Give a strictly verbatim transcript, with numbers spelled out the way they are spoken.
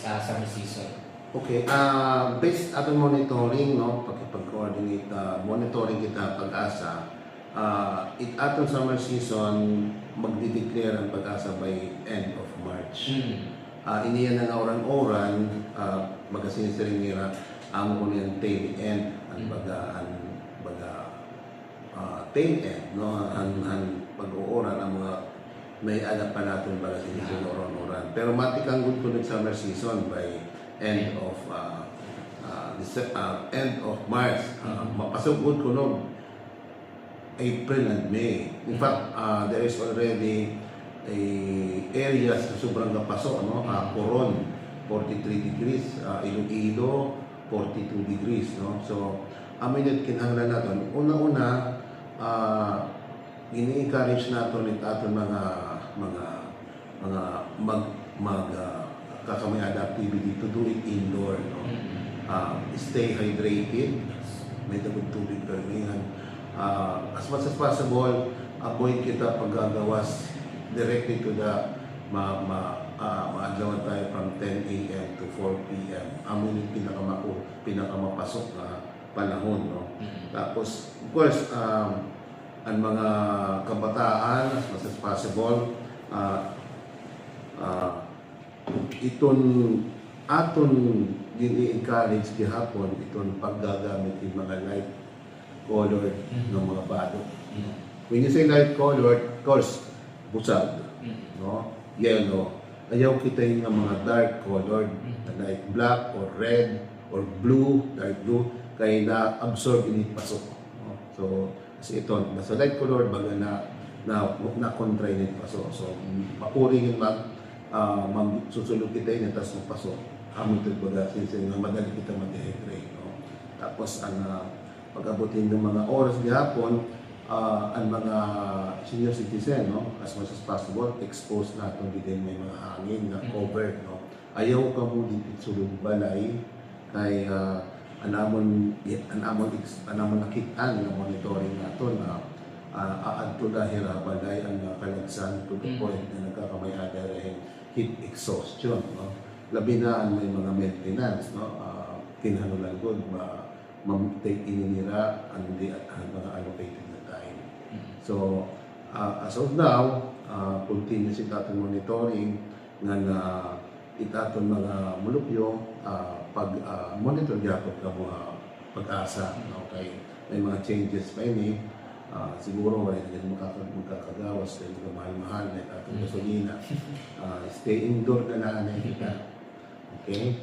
sa summer season. Okay, ah, based aton monitoring, no, pakipag-coordinate, ah, monitoring kita PAGASA, ah, it aton summer season, magde-declare an PAGASA by end of March. Mm. Ah, ini yana nga uran-uran, ah, baga sinisiring nira, amo kuno an tail end, an baga, an baga, ah, tail end, no? Han, han pag-uuran an mga may-ada pa naton baga sinisiring nga uran-uran. Pero matikang gud kuno it summer season by end of, ah, ah, Dece-, ah, end of March. Ah, mapasok gud kuno April and May. In fact, ah, there is already a areas na sobrang kapaso, no? Ah, Coron, forty-three degrees, ah, Iloilo, forty-two degrees, no? So, amo ini it kinahanglan naton. Una-una, ah, ini-encourage naton it aton mga, mga, mga mag-, mag-, ah, kakamay-ada activity to do it indoor, no? Mm. Ah, stay hydrated. May-ada gud tubig pirmi han. Ah, as much as possible, avoid kita paggagawas directly to the ma-, ma-, ah, maadlawan tayo from ten A M to four P M. Amo ini it pinakamaku-, pinakamapasok nga panahon, no? Mm. Tapos, of course, um, an mga kabataan, as much as possible, ah, ah, iton aton gin-i-encourage gihapon, iton paggagamit hin mga light colored nga mga bado. Mm. When you say light colored, of course, busag, no? Yellow. Ayaw kita hin nga mga dark colored, like black or red or blue, dark blue, kay na-absorb ini it paso, no? So, kasi iton, basta light colored, baga na, na, na-contra ini it paso. So, makuring hin mag-, ah, magsusulod kita ini, tas magpaso. Amo ito, baga, since nga madali kita ma-dehydrate, no? Tapos, an, ah, pag-abot hin mga oras gihapon, ah, an mga senior citizen, no, as much as possible, expose naton didi may mga hangin nga covered, no. Ayaw kamo didi sulod balay, kay, ah, an amon, an amon ex-, an amon nakit-an nga monitoring naton, ah, ah, aadto la hira balay an mga kalagsan to the point nga nagkakamay-ada hira hin heat exhaustion, no. Labi na an may mga maintenance, no, ah, kinahanglan gud ma-, ma-take ini nira an di at an mga allocated nga time. Mm. So, ah, as of now, ah, continuous it aton monitoring ngan it aton mga mulupyo, ah, pag, ah, monitor gihapon kamo, ah, PAGASA, no? Kay may mga changes pa ini, ah, siguro waray na gani makaka-, makakagawas kay magkamahal-mahal na it aton gasolina. Ah, stay indoor na la anay kita. Okay?